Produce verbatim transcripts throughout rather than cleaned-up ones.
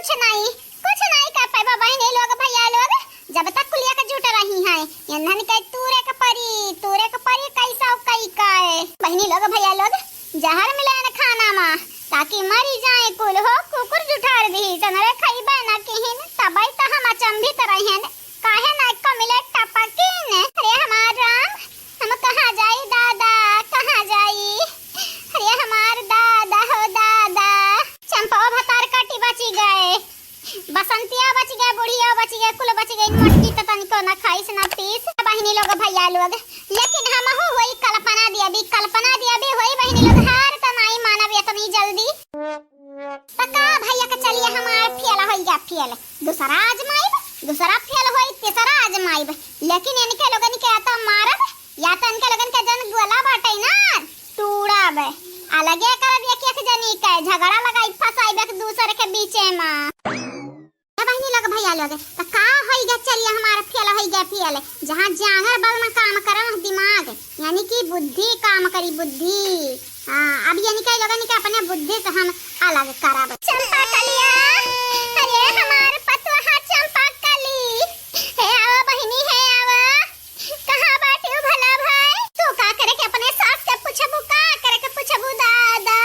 कुछ नहीं, कुछ नहीं कर पाइबा बहिनी लोग, भैया लोग, जब तक कुलिया के जुट रही हैं, इन्हन के तूरे के परी, तूरे के परी, कैसा कई का है। बहिनी लोग, भैया लोग, जहर मिले न खाना मा, ताकि मरी जाए कुल हो, कुकुर जुठार दी, जनरे खइबे न किहिन, तबई त हम अचंभित रहेन, काहे न एको मिले टपकिन। अरे हमार राम, हम कहाँ जाई दादा, कहाँ जाई? अरे हमार दादा हो दादा, चंपा भतार काटी बची गए। बसंतिया बच गए, बुढ़िया बच गए, कुल बच गए। मोटकी त तनिको ना खाइस ना पीस। बहिनी लोग, भैया लोग, लेकिन हमहू होई कल्पना दिया भी, कल्पना दिया भी होई बहिनी लोग, हार त नाई मानब इतनी जल्दी। त का भैया के चलिए हमार फेल होई गया फेल, दूसरा आजमाइब, दूसरा फेल होई, तीसरा आजमाइब, लेकिन इनके लोगन के या त मारब या त इनके लोगन के जन गोला बाटे ना, टूड़ब, अलगे करब एक एक जनी के, झगड़ा लगाई, फंसाइब एक दूसरे के बीचे मा। ए बहिनी लोग, भैया लोग, त का होई गया चलिए हमार फेल होई गया फेल, जहाँ जांगर बल में काम करे वहाँ दिमाग, यानी कि बुद्धि काम करी, बुद्धि। हाँ, अब इनके लोगन के अपने बुद्धि से हम अलग करब। चंपा कलिया, अरे हमार पतोहा चंपा कली, हे आवा बहिनी, हे आवा, कहाँ बाटिउ भला भाई? तू का करे के अपने सास के पूछबू, का करे के पूछबू दादा?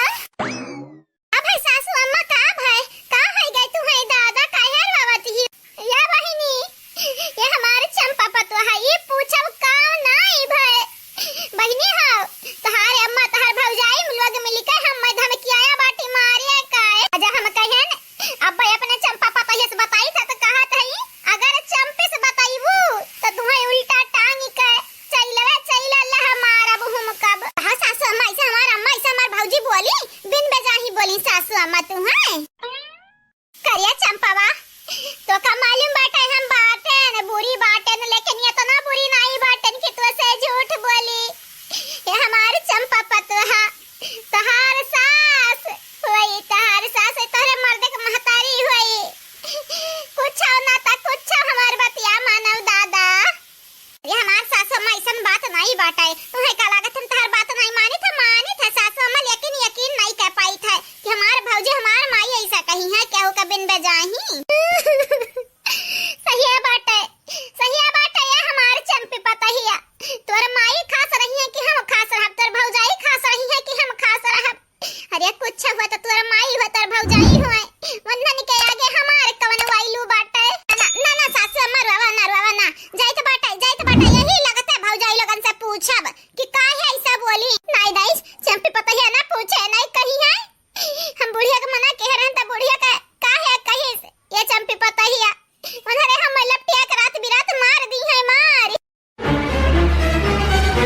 अब है सासू अम्मा, का भाई, का है गई तू है दादा, काहे रोवत ही? या बहिनी, ये हमार चंपा पतोहा, ये पूछब काम नाई भय। बहिनी हो, तहार अम्मा, तहार भौजाई लोग मिलके हम धमकियाया बाटी मारे का। अजा हम कहेन, अब भाई अपने चंपा पतोहिया से बताई था तो कहा था ही, अगर चंपे से बताइबू तो तुम्हें उल्टा टांग के चैलवा चैला लहा मारब हम कब। हाँ सासू अम्मा, ऐसे हमार अम्मा, ऐसे हमार भौजी बोली, बिन बेजाही बोली सासू अम्मा तू है। करिया चंपावा, तोका मालूम बाटे हम बाटेन, बुरी बाटेन, लेकिन इतना बुरी नाई बाटेन कि तोसे झूठ बोली। ये हमार चंपा पतोहा, तहार सास होई, तहार सास होई, तोहरे मर्दे के महतारी होई। कुछ ना त कुछ हमार बतिया मानव दादा। ये हमार सासू अम्मा, ऐसन बात नाई बाटे। तुहे का लागत हम तहार बात नाई मानित है? मानित है सासू अम्मा, लेकिन यकीन नाई कर पाइत है कि हमार भौजी, हमार माई ऐसा कही है, केहू का बिन बेजाही। सहिया बाटे, सहिया बाटे, ये हमार चंपी पतहिया। तोर माई खास रही है कि हम खास रहब, तोर भौजाई खास रही है कि हम खास रहब। अरे कुछ हुआ तो तोर माई हुआ, तोर भौजाई हुआ, वंदन के आगे हमार कवन value बाटे? ना, ना, ना, सासू अम्मा, रोवा ना, रोवा ना, जाइत बाटे, जाइत बाटे, यही लगते भौजाई लोगन से पूछब कि काहे ऐसा बोली। नाई दाई, चंपी पतोहिया ना पूछे, नाई कही है। हम बुढ़िया के मना कहे रहन त बुढ़िया के काहे कहिस, ये चंपी पतोहिया, उन्हरे हम लपटिया के रात बिरात मार दी है मार।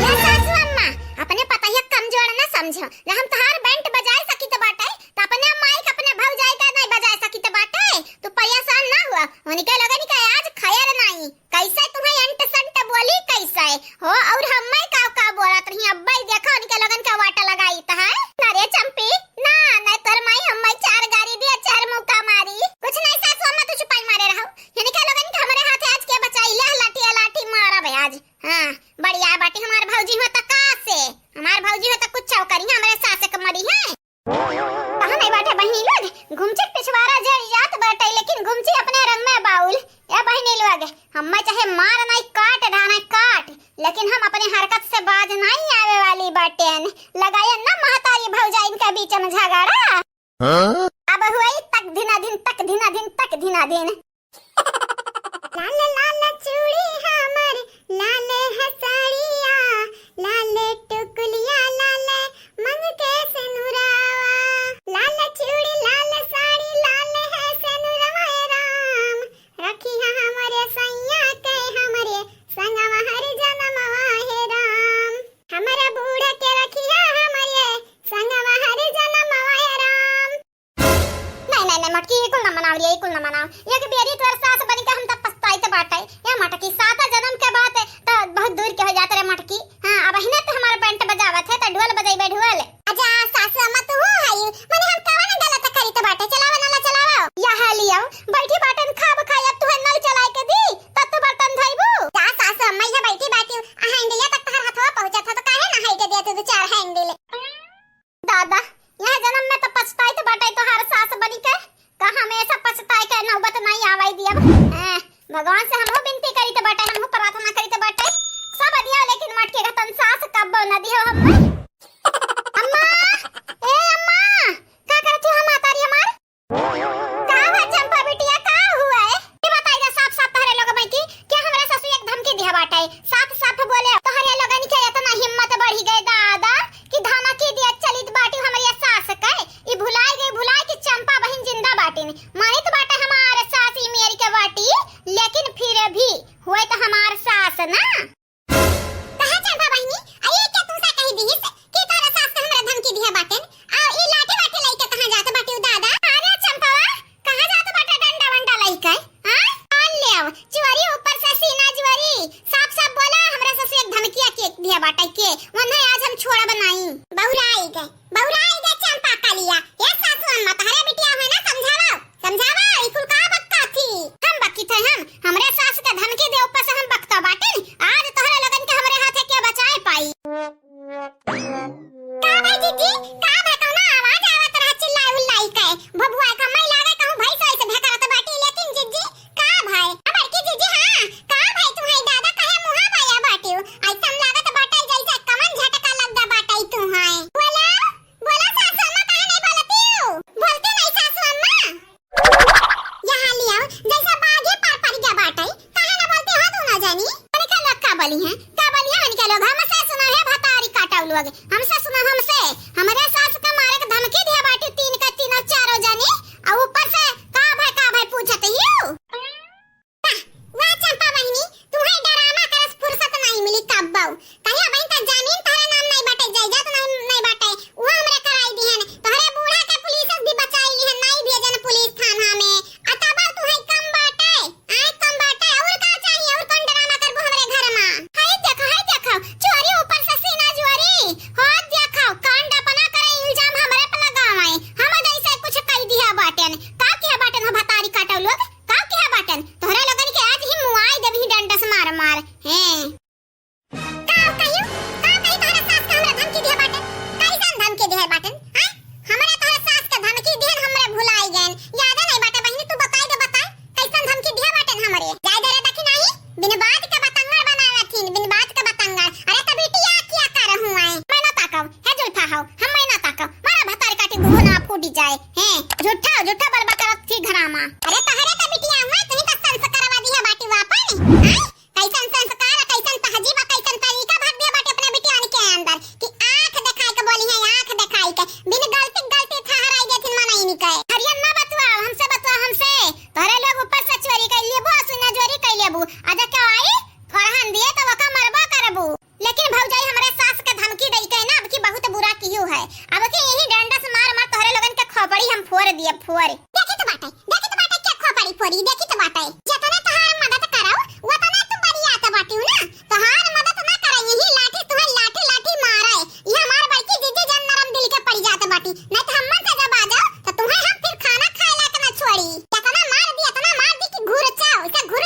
या सासू अम्मा, अपने पतोहिया कमजोर न समझो। ना हम तहार बैंड बजाए सकित बाटे, त अपने माई के, अपने भौजाई का नहीं बजाए सकित बाटे। तू परेशान ना हुआ, उनके लोगन के आज खैर नहीं। कैसे तुम्हें अंट संट बोली, कैसे हो? और हम्मे का, का बोलत रही? अब्बे देखो उनके लोगन के वाट लगाई त है। ना रे चंपी, ना, ना तोर माई हम्मे चार गारी दिया, चार मुक्का मारी। कुछ नहीं सासू अम्मा, तू चुपाई मारे रहो। इनके लोगन के हमरे हाथे आज के बचाई, ले लाठी, लाठी मारब आज। हाँ, बढ़िया बाटी हमार भौजी हो त का से? हमार भौजी हो त कुछ करी, हमरे सास के मरी है। कहाँ नहीं बाटे बहिनी लोग, गुमची के पिछवारा जड़ जात बाटे, लेकिन गुमची अपने रंग में बाउल। ए बहिनी लोग, हम्मे चाहे मार नहीं काट, ढाना काट, लेकिन हम अपने हरकत से बाज नहीं आवे वाली बाटेन। लगाए ना महतारी भौजाइन के बीच में झगड़ा। हाँ? अब हुई तक धिना धिन, तक धिना धिन, तक धिना धिन। लाल लाल चूड़ी हमर, लाल है साड़िया, लाल टुकुलिया, लाल मंग के सेनुरावा। लाल चूड़ी, लाल साड़ी, लाल है सेनुरवा, ए राम। रखिहा हमरे सैया के, हमरे संगवा हर जनमवा, हे राम। हमरा बूढ़ा के रखिहा हमरे संगवा हर जनमवा, हे राम। नहीं, नहीं, नहीं, मोटकी, ई कुल ना मनाव रे, ई कुल ना मनाव। एक बेरी तोर सास बनी के हम त पछताइत बाटे। ए मोटकी, सात जन्म के बात त बहुत दूर के हो जात रे मोटकी। हाँ, अब हिने त हमार बैंड बजावत है, त ढोल बजैबे ढोल। अच्छा, सासू अम्मा तू हो हई, मने हम कवन गलत करी त बाटे, चलावा नला चलावा। या है लियो, बैठी बाटन खाब खाई, अब तुहे नल चलाए के दी, तब तू बर्तन धोइबू। जा सासू अम्मा, यहाँ बैठी बाटी, आ हैंडिया तक तहर हथवा पहुँचत है, तो काहे ना हाइटे देत दू चार हैंडिल। दादा, यह जन्म में तो पछताइत बाटे तोहार सास बनी के, का हमेशा पछताए के तब, ए, भगवान से हमहू बिनती करित बाटे, हमहू प्रार्थना करित बाटे, सब दिया, लेकिन मटके का तन सास कब्बो न दियो हम्मे। अम्मा, ए अम्मा, का करत हो हम, महतारी हमार? का हुआ चंपा बिटिया, का हुआ है? ये बताई दे साफ साफ तोहरे लोग में की, कि हमरा सासू एक धमकी दिया बाटे, साफ साफ बोले, तोहरे लोगन के इतना हिम्मत बढ़ी गए दादा, कि धमकी दिया चलित बाटी हमरे सास के। ई भुलाई गई, भुलाई कि चंपा बहिन जिंदा बाटिन, मानित बाटे हमारे सास ई मेरी के बाटी, लेकिन फिर भी हुए तो हमार सास ना। कहा चंपा बहिनी, अये के तुमसे कही दिहिस कि तोहरे सास के हमरा धमकी दिया बाटेन, आ ई लाठी वाठी लइके कहाँ जात बाटी उ दादा? अरे चंपा, कहाँ जात बाटे डंडा वंडा लइके? हाँ? कान ले आव, जुआरी ऊपर से सीना जुआरी, साफ साफ बोला, हमरा सास एक धमकिया के दिया बाटे के, वन्ने आज हम छोड़ब नाई। बौराई गए, बौराई गए चंपा कलिया, ये सासू अम्मा तोहरे बिटिया है ना, समझावा। समझावा, ई कुल का बकता थी? हम बकित है हम? हमरे सास के धमकी दे ऊपर से हम बकता बाटिन। आज तोहरे लोगन के हमरे हाथे के बचाए पाई। का भाई जीजी, का भाई कौनो आवाज आवत रहा चिल्लाई उल्लाई के? बबुआ का मैं लागे कहूँ भाई सही से भेकरत बाटी, लेकिन जीजी का भाई? अब बड़की जीजी हाँ, का भाई तुम्हारी दादा कहे मुहा बाया बाटियो? ऐसा लागत बाटे जैसे कमन झटका लग गा बाटे तुम्हारे। बोला, बोला सासू अम्मा काहे नहीं बोलती हो? बोलती नहीं सासू अम्मा? यहाँ लियाओ, जैसा बाघे पार पार गया बाटे, काहे ना बोलते हो दोनों जनी? उनका लोग का बोली हैं, का बोली हैं उनका लोग? हमसे सुना है भतारी काटा लोग, हमसे सुना, हमसे, हमरे सास का मारे के धमकी दिया बाटी तीन का तीनों चारों जनी, और ऊपर से का भाई, का भाई पूछत ही हो? वाह, वाह चंपा बहिनी, तुम्हें डरामा करस फुर्सत नहीं मिली कब्बो। कहिया बहिन का जमीन तोहरे नाम नहीं बाटे, जायदाद नहीं, नहीं बाटे, वो हमरे कराई दिहन। तोहरे बूढ़ा के पुलिस भी बचाई लिहन, नहीं भेजन पुलिस थाना में। आ तब तुम्हें कम बाटे, आए कम बाटे, और का चाहिए, और कौन डरामा करबो हमरे घर में? हाय देखो, हाय देखो, चोरी ऊपर से सीना चोरी। हो देखो, कांड अपना करे, इल्जाम हमरे पे लगावे। हम जैसे कुछ कह दिया बाटेन, का किया बाटेन हो भतारी काटो लोग? का किया बाटेन? तोहरे लोगन के आज ही मुआई देबही डंडा से मार मार। हैं। का कहियो? का कही तोहरे सास के हमरा धमकी दिहे बाटेन? कैसन धमकी दिहे बाटेन? हैं? हमरा तोहरे सास के धमकी दिहन हमरे भुलाई गएन। याद नहीं बाटे बहिनी, तू बताई दे, बताई। कैसन धमकी दिहे बाटेन हमरे? जाए दे रे दखिनाही, बिन बात के बतंगड़ बनावत हिन, बिन बात के बतंगड़। अरे त बिटिया क्या कर हुआ है? मैं ना ताकव, हे जुल्फा हो, हम मैं ना ताकव। मारा भतारी काटी घुघुना फूटी जाए। हैं, झूठा, झूठा बलबा करत थी घरामा। अरे तोहरे त बिटिया हुआ, तुही त संस्कारवा दिहे बाटी वापन। हैं? कैसन संस्कार, कैसन तहजीब, कैसन तरीका भर दिया बाटे अपने बिटियान के अंदर कि आँख देखाई के बोली है, आँख देखाई के। बिन गलती, गलती ठहराई देथिन मनई निके। हरियन ना बतुआ, हमसे बतुआ, हमसे। तोहरे लोग ऊपर से चोरी कर लेबू, सुना चोरी कर लेबू। अजा के आई, फरहन दिए तो ओका मरबा करबू। लेकिन भौजाई हमरे सास के धमकी दई के ना, अब की बहुत बुरा कियो है। अब की यही डंडा से मार मार तोहरे लोगन के खोपड़ी हम फोड़ दिए, फोड़। देखी तो बाटे, देखी तो बाटे, क्या खोपड़ी फोड़ी, देखी तो बाटे। जतने तोहार मदद करौ, वतने तू बरियात बाटिउ ना। तोहार मदद ना करे, यही लाठी तुहे लाठी लाठी मारे। ये हमार बड़की जीजी जन नरम दिल के पड़ जात बाटी, नहीं तो हमन से जब आ जाओ, तो तुम्हें हम फिर खाना खाए लायक ना छोड़ी। इतना मार दी, इतना मार दी कि घुर चाओ, इसे घुर